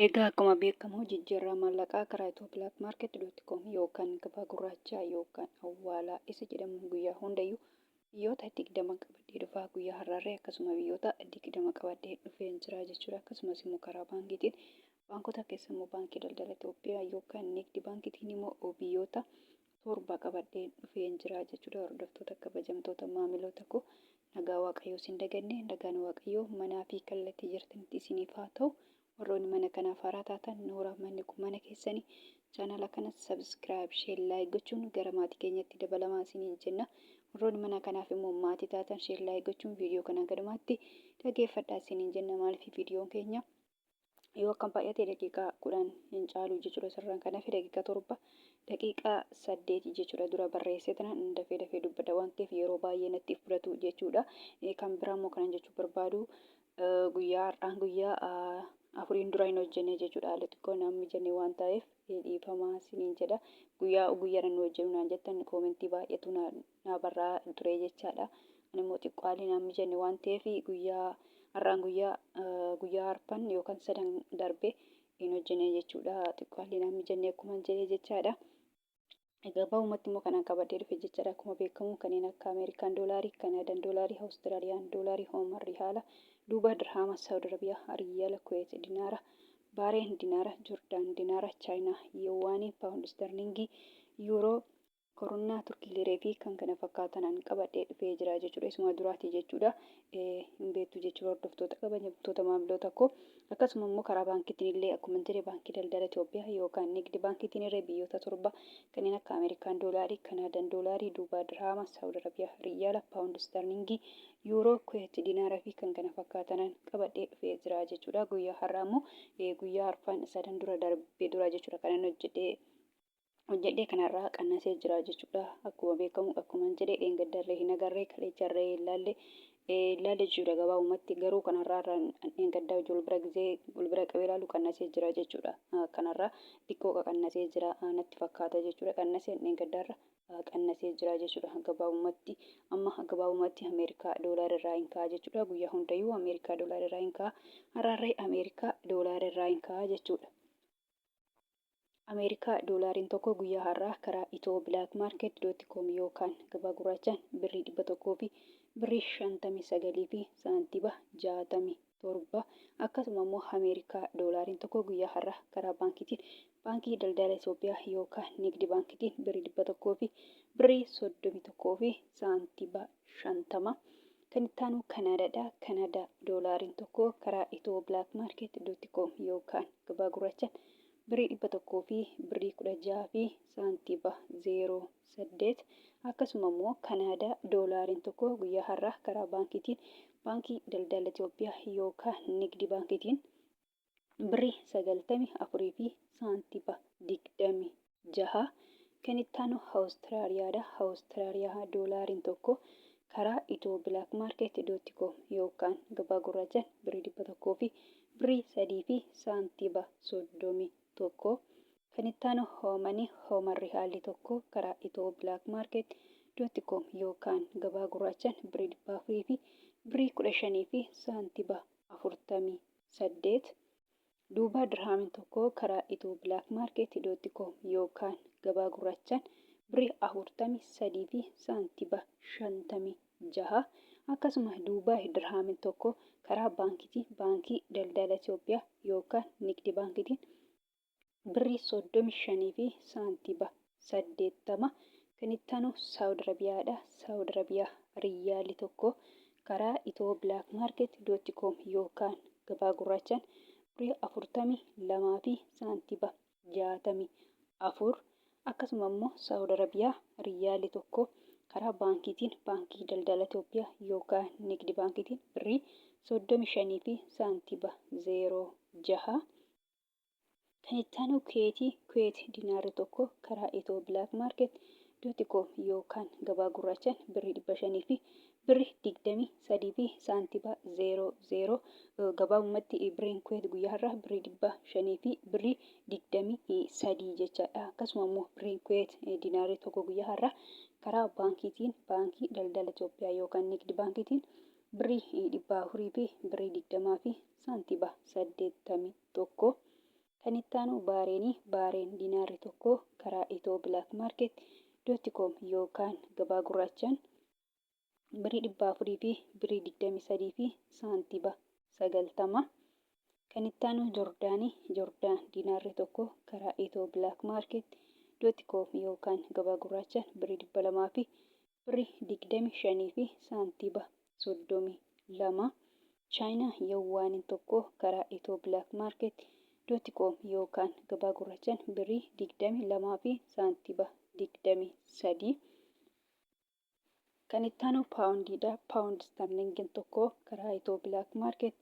Egaa akkuma beekamu jijjiirraa maallaqaa karaa ethio-blackmarket.com yookaan gabaa gurraachaa yookaan awwaalaa isa jedhamu guyyaa hundayyuu biyyoota 20 qabadhee dhufaa. Guyyaa har'aarree akkasuma biyyoota 20 qabadhee dhufeen jira jechuudha. Akkasumas immoo karaa baankiitiin, baankota keessa immoo Baankii Daldala Itoophiyaa yookaan Nigdi Baankiitiin immoo biyyoota 7 qabadhee dhufeen jira jechuudha. Hordoftoota, kabajamtoota maamiloota koo, nagaa Waaqayyoo isin daganne. Nagaan Waaqayyoo manaa fi kallattii jirtanitti isiniif haa ta'u. Warroonni mana kanaaf haaraa taatan, noora, manni kun mana keessanii. Chaanala kana subscribe, share, like gochuun gara maatii keenyatti dabalamaa isiniin jenna. Warroonni mana kanaaf immoo maatii taatan, share, like gochuun viidiyoo kana gadumaatti dhageeffadhaa isiniin jenna. Maaliif, viidiyoon keenya yoo akkam baay'ate daqiiqaa 10 hin caalu jechuudha. Sirraan kanaaf daqiiqaa 7, daqiiqaa 8 jechuudha. Dura barreessee tana dafee dafee dubbadha waan ta'eef yeroo baay'ee natti fudhatu jechuudha. Kan biraa immoo kanan jechuu barbaadu, guyyaa har'aan guyyaa afuriin dura hin hojjenne jechuudha. Haala xiqqoo naan mijanne waan ta'eef dhiifamaa isiniin jedha. Guyyaa guyyaadhaan nu hojjennu naan jettan, koomentii baay'eetu naa barraa ture jechaadha. Ani immoo xiqqoo haalli naan mijanne waan ta'eef guyyaa har'aan guyyaa arfan yookaan sadan darbe hin hojjenne jechuudha. Xiqqoo haalli naan mijanne akkuma jedhe jechaadha. Gabaabumatti immoo kanaan qabadhee dhufe jechaadha. Akkuma beekamu kanneen akka Ameerikaan doolaarii, Kanaadaan doolaarii, Awustiraaliyaan doolaarii, Ooman rihaala, Duubaa dirhaama, Saawud Arabiyaa riyaala, Kuweet dinaara, Baareen dinaara, Jordaan dinaara, Chaayinaa yuwaanii, Paawundi isterlingii, Yuuroo, Korunnaa Turkii liree fi kan kana fakkaatanan qabadhee dhufee jira jechuudha. Isuma duraati jechuudha. Hin beektu jechuudha, hordoftoota, kabajamtoota maamiloota koo. Akkasuma immoo karaa baankiitiin illee akkuma jedhe Baankii Daldala Itoophiyaa yookaan Nigdi Baankiitiin irree biyyoota 7 kanneen akka Ameerikaan doolaarii, Kanaadaan doolaarii, Duubaa dirhaama, Saawud Arabiyaa riyaala, Paawundi isterlingii, Yuuroo, Kuweet dinaara fi kan kana fakkaatanan qabadhee dhufee jira jechuudha. Guyyaa har'aa immoo guyyaa arfan sadan dura darbe dura jechuudha kanan hojjedhee kanarraa qannasee jira jechuudha. Akkuma beekamu, akkuma jedhe, dheengaddarree hin agarree, kaleecharree hin laalle laalle jechuudha gabaabumatti. Garuu kanarraa irraan dheengaddaa hojii wal bira gizee wal bira qabee ilaalu qannasee jira jechuudha. Kanarraa xiqqoo qannasee jira natti fakkaata jechuudha. Qannasee dheengaddaarra qannasee jira jechuudha gabaabumatti. Amma gabaabumatti Ameerikaa doolaara irraa hin ka'a jechuudha. Guyyaa hundayyuu Ameerikaa doolaara irraa hin ka'a. Har'aarree Ameerikaa doolaara irraa hin ka'a jechuudha. Ameerikaa doolaariin tokko guyyaa har'aa karaa ethio-blackmarket.com yookaan gabaa gurraachaan birrii 100 fi birrii 59 fi saantiba 67. Akkasuma immoo Ameerikaa doolaariin tokko guyyaa har'aa karaa baankiitiin, Baankii Daldala Itoophiyaa yookaan Nigdi Baankiitiin, birrii 100 fi birrii 31 fi saantiba 50. Kan itti aanu Kanaadaadha. Kanaadaa doolaariin tokko karaa ethio-blackmarket.com yookaan gabaa gurraachaan birrii 100 fi birrii 16 fi saantiba 08. Akkasuma immoo Kanaadaa doolaariin tokko guyyaa har'aa karaa baankiitiin, Baankii Daldala Itoophiyaa yookaan Nigdi Baankiitiin, birrii 94 fi saantiba 26. Kan itti aanu Awustiraaliyaadha. Awustiraaliyaa doolaariin tokko karaa ethio-blackmarket.com yookaan gabaa gurraachaan birrii 100 fi birrii 3 fi saantiba 31. Kan itti aanu Oomani. Ooman rihaalli tokko karaa ethio-blackmarket.com yookaan gabaa gurraachaan birrii 400 fi birrii 15 fi saantiba 48. Duubaa dirhaamin tokko karaa ethio-blackmarket.com yookaan gabaa gurraachaan birrii 43 fi saantiba 56. Akkasuma Duubaay dirhaamin tokko karaa baankiitiin, Baankii Daldala Itoophiyaa yookaan Nigdi Baankiitiin, birrii 35 fi saantiba 80. Kan itti aanu Saawud Arabiyaadha. Saawud Arabiyaa riyyaalli tokko karaa ethio-blackmarket.com yookaan gabaa gurraachaan birrii 42 fi saantiba 64. Akkasuma immoo Saawud Arabiyaa riyyaalli tokko karaa baankiitiin, Baankii Daldala Itoophiyaa yookaan Nigdi Baankiitiin, birrii 35 fi saantiba 06. Kan itti aanu Kuweetii. Kuweet dinaarri tokko karaa ethio-blackmarket.com yookaan gabaa gurraachaan birrii 500 fi birrii 23 fi saantiba 00. Gabaabumatti birriin Kuweet guyyaa har'aa birrii 500 fi birrii 23 jechaadha. Akkasuma immoo birriin Kuweet dinaarri tokko guyyaa har'aa karaa baankiitiin, Baankii Daldala Itoophiyaa yookaan Nigdi Baankiitiin, birrii 400 fi birrii 20 fi saantiba 81. Kan itti aanu Baareenii, Baareen diinaarri tokko karaa Ethio Black Market dot com yookaan gabaa gurraachaan birrii 400 fi birrii 23 fi saantiba 90. Kan itti aanu Jordaanii, Jordaan diinaarri tokko karaa Ethio Black Market dot com yookaan gabaa gurraachaan birrii 200 fi birrii 25 fi saantiba 32. Chaayinaa Yawwaaniin tokko karaa Ethio Black Market dot com yookaan gabaa gurraachaan birrii 22 fi saantiba 23. Kan itti aanu paawundiidha. Paawundi istarliingiin tokko karaa Ethio Black Market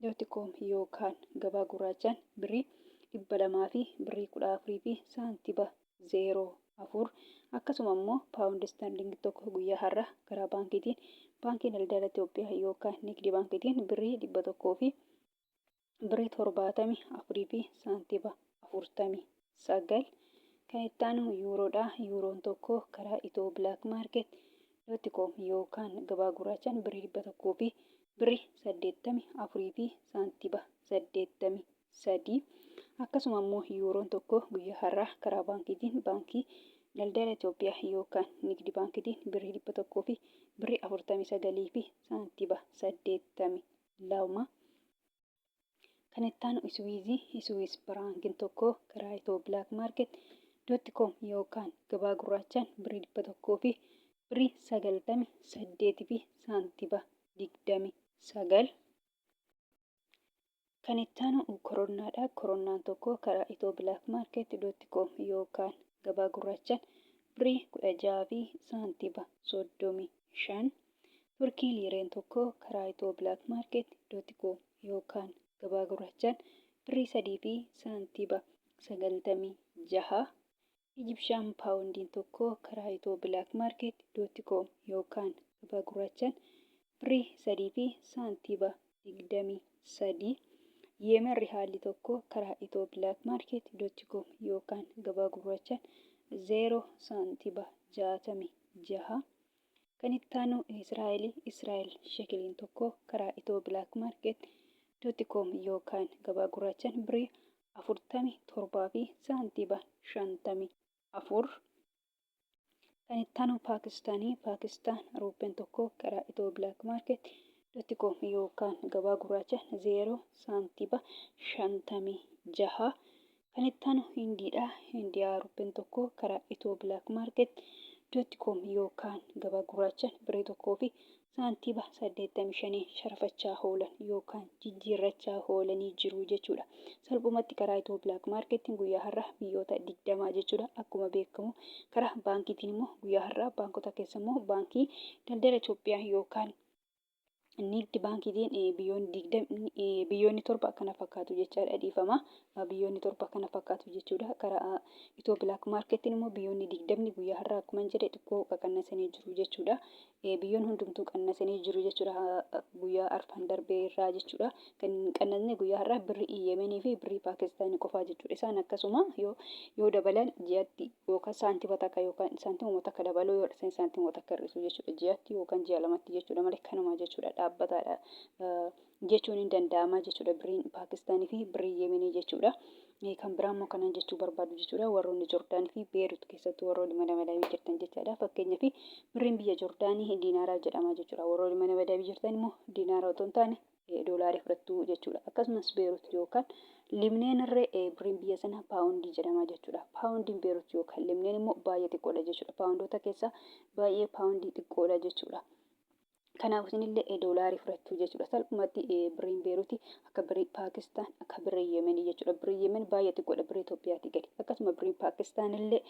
dot com yookaan gabaa gurraachaan birrii 200 fi birrii 14 fi saantiba 04. Akkasuma immoo paawundi istarliingii tokko guyyaa har'a karaa baankiitiin Baankii Daldala Itoophiyaa yookaan Nigdi Baankiitiin birrii 100 fi birrii 74 fi saantiba 49. Kan itti aanu yuuroodha. Yuuroon tokko karaa Ethio Black Market dot com yookaan gabaa gurraachaan birrii 100 fi birrii 84 fi saantiba 83. Akkasuma immoo yuuroon tokko guyyaa har'aa karaa baankiitiin Baankii Daldala Itoophiyaa yookaan Nigdi Baankiitiin birrii 100 fi birrii 49 fi saantiba 82. Kan itti aanu Iswiizii, Iswiis Firaankiin tokko karaa Ethio Black Market dot com yookaan gabaa gurraachaan birrii 100 fi birrii 98 fi saantiba 29. Kan itti aanu koronnaadha. Koronnaan tokko karaa Ethio Black Market dot com yookaan gabaa gurraachaan birrii 16 fi saantiba 35. Turkii liireen tokko karaa Ethio Black Market dot com yookaan gabaa gurraachaan birrii 3 fi saantiba 96. Ijibshaan paawundiin tokko karaa Ethio Black Market dot com yookaan gabaa gurraachaan birrii 3 fi saantiba 23. Yeemen rihaalli tokko karaa Ethio Black Market dot com yookaan gabaa gurraachaan 0 saantiba 66. Kan itti aanu Israa'eli, Israa'el shekeliin tokko karaa Ethio Black Market dot com yookaan gabaa gurraachaan birrii 47 fi saantiba 54. Kan itti aanu Paakistaanii, Paakistaan ruuppeen tokko karaa Ethio Black Market dot com yookaan gabaa gurraachaan 0 saantiba 56. Kan itti aanu Hindiidha. Hindiyaa ruuppeen tokko karaa Ethio Black Market dot com yookaan gabaa gurraachaan birrii 1 fi saantiba 85 sharafachaa oolan yookaan jijjiirrachaa oolanii jiru jechuudha. Salphumatti karaa Ethio Black Marketiin guyyaa har'aa biyyoota 20 jechuudha. Akkuma beekamu karaa baankiitiin immoo guyyaa har'aa baankota keessa immoo Baankii Daldala Itoophiyaa yookaan Nigdi Baankiitiin biyyoonni 7 akkana fakkaatu jechaadha, dhiifama. Biyyoonni 7 akkana fakkaatu jechuudha. Karaa Ethio Black Marketiin immoo biyyoonni 20 guyyaa har'aa akkuma jedhe xiqqoo qaqannasanii jiru jechuudha. Biyyoonni hundumtuu qannasanii jiru jechuudha guyyaa arfan darbee irraa jechuudha. Kan hin qannasne guyyaa har'aa birrii Yemenii fi birrii Paakistaanii qofaa jechuudha. Isaan akkasuma yoo dabalan ji'atti yookaan saantima takka yookaan saantimuma takka dabaluu, yoo hir'isan saantimuma takka hir'isu jechuudha, ji'atti yookaan ji'a lamatti jechuudha malee kanuma jechuudha, dhaabbataadha jechuun hin danda'ama jechuudha, birriin Paakistaanii fi birrii Yemenii jechuudha. Kan biraa immoo kanan jechuu barbaadu jechuudha, warroonni Jordaanii fi Beerut keessattuu warroonni mana madaamii jirtan jechaadha. Fakkeenyaaf birriin biyya Jordaanii diinaaraa jedhama jechuudha. Warroonni mana madaamii jirtan immoo diinaara otoo hin taane doolaarii fudhattu jechuudha. Akkasumas Beerut yookaan Libneen irree birriin biyya sanaa paawundii jedhama jechuudha. Paawundiin Beerut yookaan Libneen immoo baay'ee xiqqoodha jechuudha. Paawundoota keessaa baay'ee paawundii xiqqoodha jechuudha. Kanaaf isinillee doolaarii fudhattu jechuudha. Salphumatti birriin Beeruti akka birrii Paakistaan, akka birrii Yemenii jechuudha. Birrii Yemen baay'ee xiqqoodha birrii Itoophiyaatii gadi. Akkasuma birriin Paakistaan illee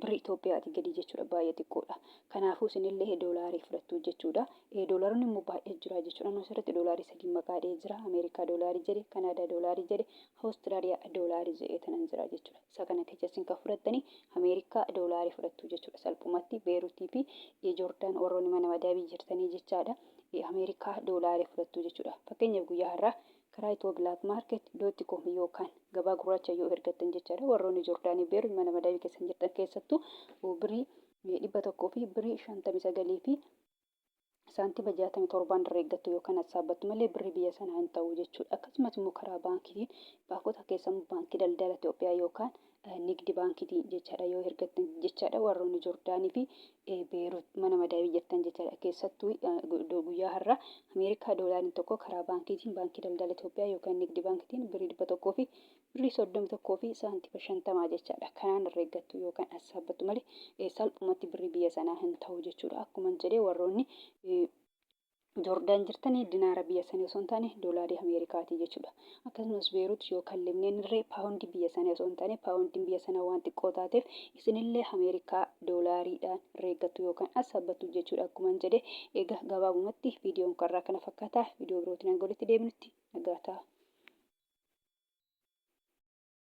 birrii Itoophiyaatii gadi jechuudha, baay'ee xiqqoodha. Kanaafuu isinillee doolaarii fudhattu jechuudha. Doolaaronni immoo baay'ee jira jechuudha. Amma asirratti doolaarii sadii maqaa dhahee jira. Ameerikaa doolaarii jedhe, Kanaadaa doolaarii jedhe, Awustiraaliyaa doolaarii jedhee tanan jira jechuudha. Isa kana keessa isin kan fudhattanii Ameerikaa doolaarii fudhattu jechuudha. Salphumatti Beeruutii fi Joordaan warroonni mana madaabii jirtanii jechaadha. Ameerikaa doolaarii fudhattu jechuudha. Fakkeenyaaf guyyaa har'aa karaa Ethio Black Market dot com yookaan gabaa gurraacha yoo ergattan jechaadha. Warroonni Joordaanii Beerut mana madaabii keessan jirtan keessattuu birrii 100 fi birrii 59 fi Saantima 67n herreeggattu yookaan hassaabbattu malee birrii biyya sanaa hin ta'u jechuudha. Akkasumas immoo karaa baankiitiin baankota keessa immoo baankii daldala Itoophiyaa yookaan nigdi baankiitiin jechaadha yoo ergattan jechaadha warroonni Jordaanii fi Beerut mana madaamii jirtan jechaadha. Keessattuu guyyaa har'aa Ameerikaa doolaariin tokko karaa baankiitiin baankii daldala Itoophiyaa yookaan nigdi baankiitiin birrii 100 fi birrii 31 fi saantima 50 jechaadha. Kanaan herreeggattu yookaan hassaabbattu malee salphumatti birrii biyya sanaa hin ta'u jechuudha. Akkuman jedhee warroonni Joordaan jirtanii dinaara biyya sanii osoo hin taane doolaarii Ameerikaati jechuudha. Akkasumas Beerut yookaan Libneen irree paawundii biyya sanii osoo hin taane paawundiin biyya sanaa waan xiqqoo taateef isinillee Ameerikaa doolaariidhaan herreeggattu yookaan hassaabbattu jechuudha. Akkuman jedhe egaa gabaabumatti viidiyoon karraa kana fakkaata. Viidiyoo birootiin hanga walitti deebinutti nagaa ta'a.